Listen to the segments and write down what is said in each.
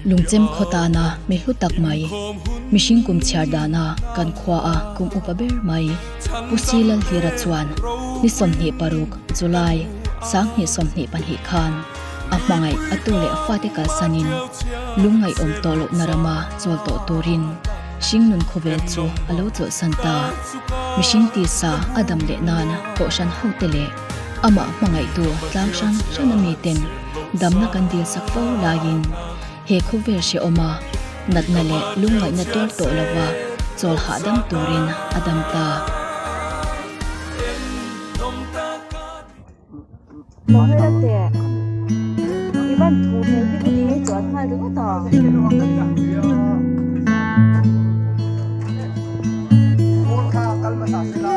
Lungchem khaw tana mi hlu tak mai, mihring kum chhiar dana kan khua a kum upa ber mai Pu Si Lalhlira chuan ni 26 July 2022 khan a hmangaih a tu leh fate kalsanin lungngaihawm tawh lohna rama chawl tawh turin hringnun khawvel chu a lo chawlhsan ta. Mihring tisa a dam leh nan kohhran hote leh amah hmangaihtu tlang hrang hrana miten damna kan dilsak fo laiin he khawvel hrehawma natna leh lungngaihna tuar tawh lova chawl hahdam turin a dam ta.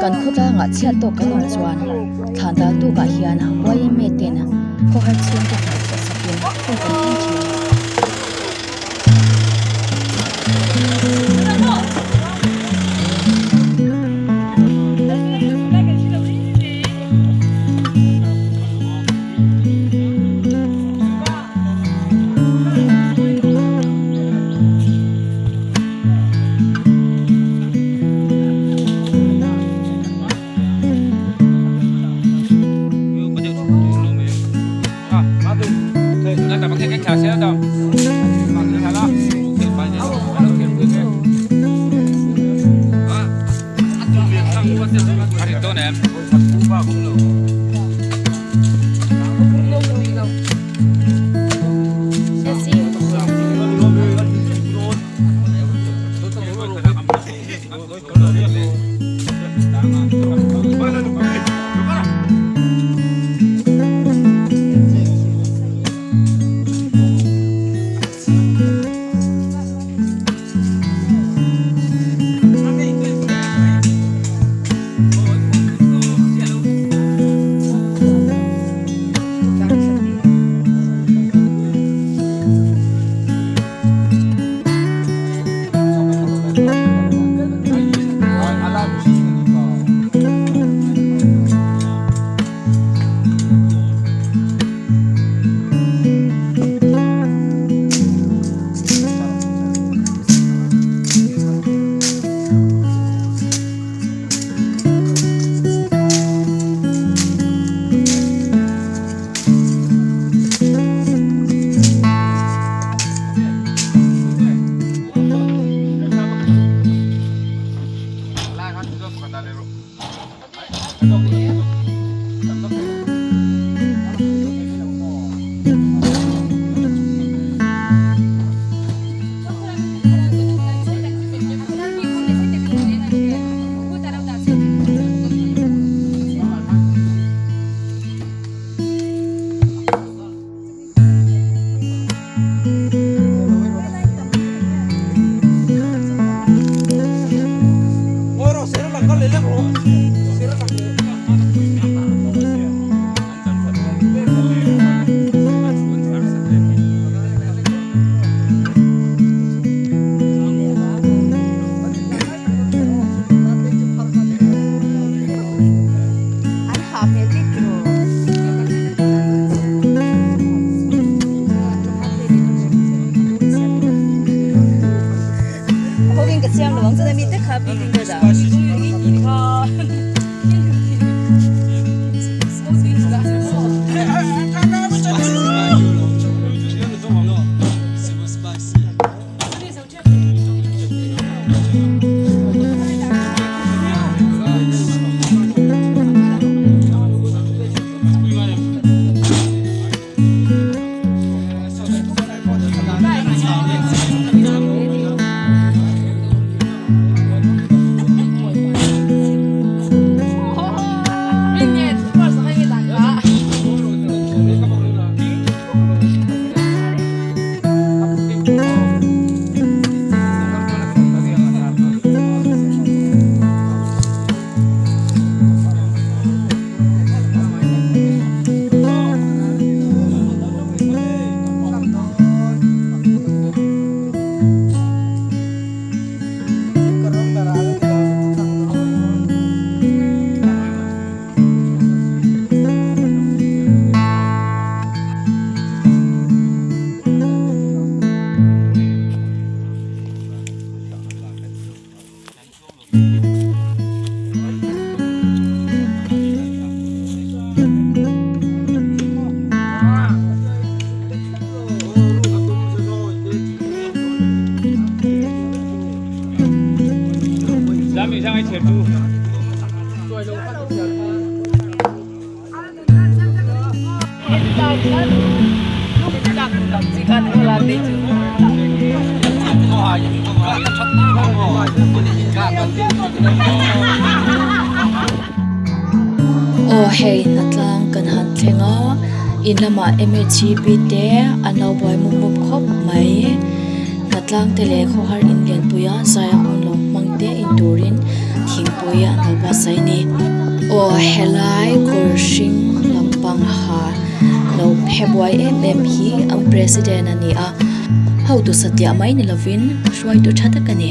Kan khawtlangah chhiat tawk kan awm chuan thlan dal tukah hian YMA ten khawhar chhungte hnaihchhuah sakin hun kan hmang thin. Aw hei hnatlang kan han thleng a in lamah mhip te an lo buai mup mup khawp mai hnatlang te leh khawhar in lianpui a zai a hun lo hmang te in turin thingpui an lo buatsaih a ni. Aw helai kawr hring lampang ha lo phe buai em em hi an president a ni a hotu satliah mai ni lovin hruaitu tha tak a ni.